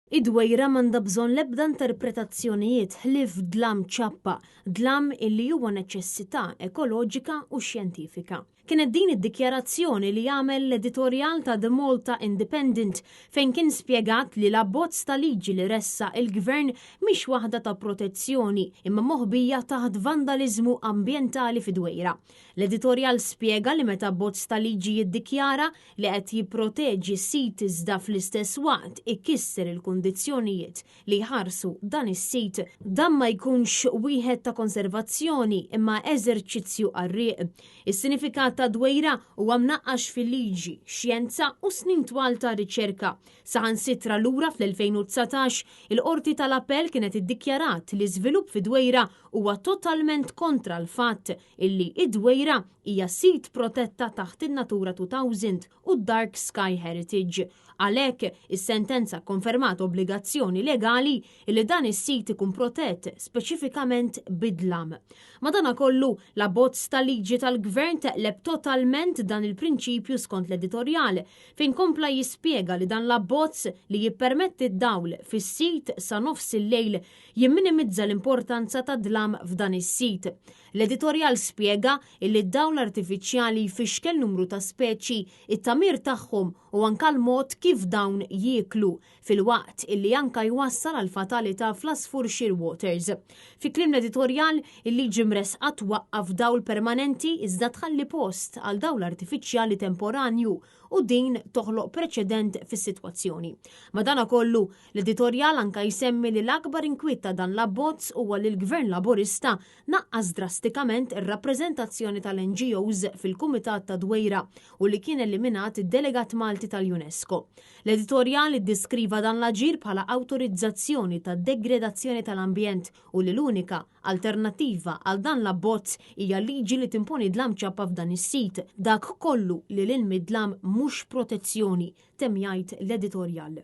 Id-dwejra m'għandha bżonn l-ebda interpretazzjonijiet ħlief dlam ċappa, dlam illi huwa neċessità ekoloġika u xjentifika. Kienet din id-dikjarazzjoni li għamel l-editorjal ta' The Malta Independent fejn kien spjegat li l-abbozz ta' liġi li ressaq il-Gvern mhix waħda ta' protezzjoni imma moħbija taħt vandaliżmu ambjentali fid-Dwejra. L-editorjal spjega li meta abbozz ta' liġi jiddikjara li qed jipproteġi sit iżda fl-istess waqt ikisser il-kundizzjonijiet li jħarsu dan is-sit, dan ma jkunx wieħed ta' konservazzjoni imma eżerċizzju qarrieq. Is-sinifikat ta' dwejra huwa mnaqqax fil-liġi, xjenza u snin twal ta' riċerka. Saħansitra lura fl-2019, il-Qorti tal-Appell kienet iddikjarat li żvilupp fi Dwejra huwa totalment kontra l-fatt illi id-Dwejra hija sit protetta taħt in-Natura 2000 u d-Dark Sky Heritage. Għalhekk, is-sentenza kkonfermat obbligazzjoni legali illi dan is-sit ikun protett speċifikament bid-dlam. Madanakollu, l-abbozz ta' liġi tal-Gvern teqleb totalment dan il-prinċipju skont l-editorjal, fejn kompla jispjega li dan l-abbozz li jippermetti d-dawl fis-sit sa nofs il-lejl jimminimizza l-importanza tad-dlam f'dan is-sit. L-editorjal spjega illi d-dawl artifiċjali jfixkel numru ta' speċi, it-tagħmir tagħhom u anka l-mod kif dawn jieklu, filwaqt illi anka jwassal għal fatalità fl-għasfur shearwaters. Fi kliem l-editorjal, il-liġi mressqa twaqqaf dawl permanenti iżda tħalli post għal dawl artifiċjali temporanju u din toħloq preċedent fis-sitwazzjoni. Madanakollu, l-editorjal anka jsemmi li l-akbar inkwiet ta' dan l-abbozz huwa li l-Gvern Laburista naqqas drastikament ir-rappreżentazzjoni tal-NGOs fil-Kumitat ta' Dwejra u li kien eliminat id-delegat Malti tal-UNESCO. L-editorjal iddiskriva dan l-aġir bħala awtorizzazzjoni ta' degredazzjoni tal-ambjent u li l-unika alternattiva għal dan l-abbozz hija liġi li timponi dlam ċappa f'dan is-sit, dak kollu lil hinn mid-dlam mhux protezzjoni, temm jgħid l-editorjal.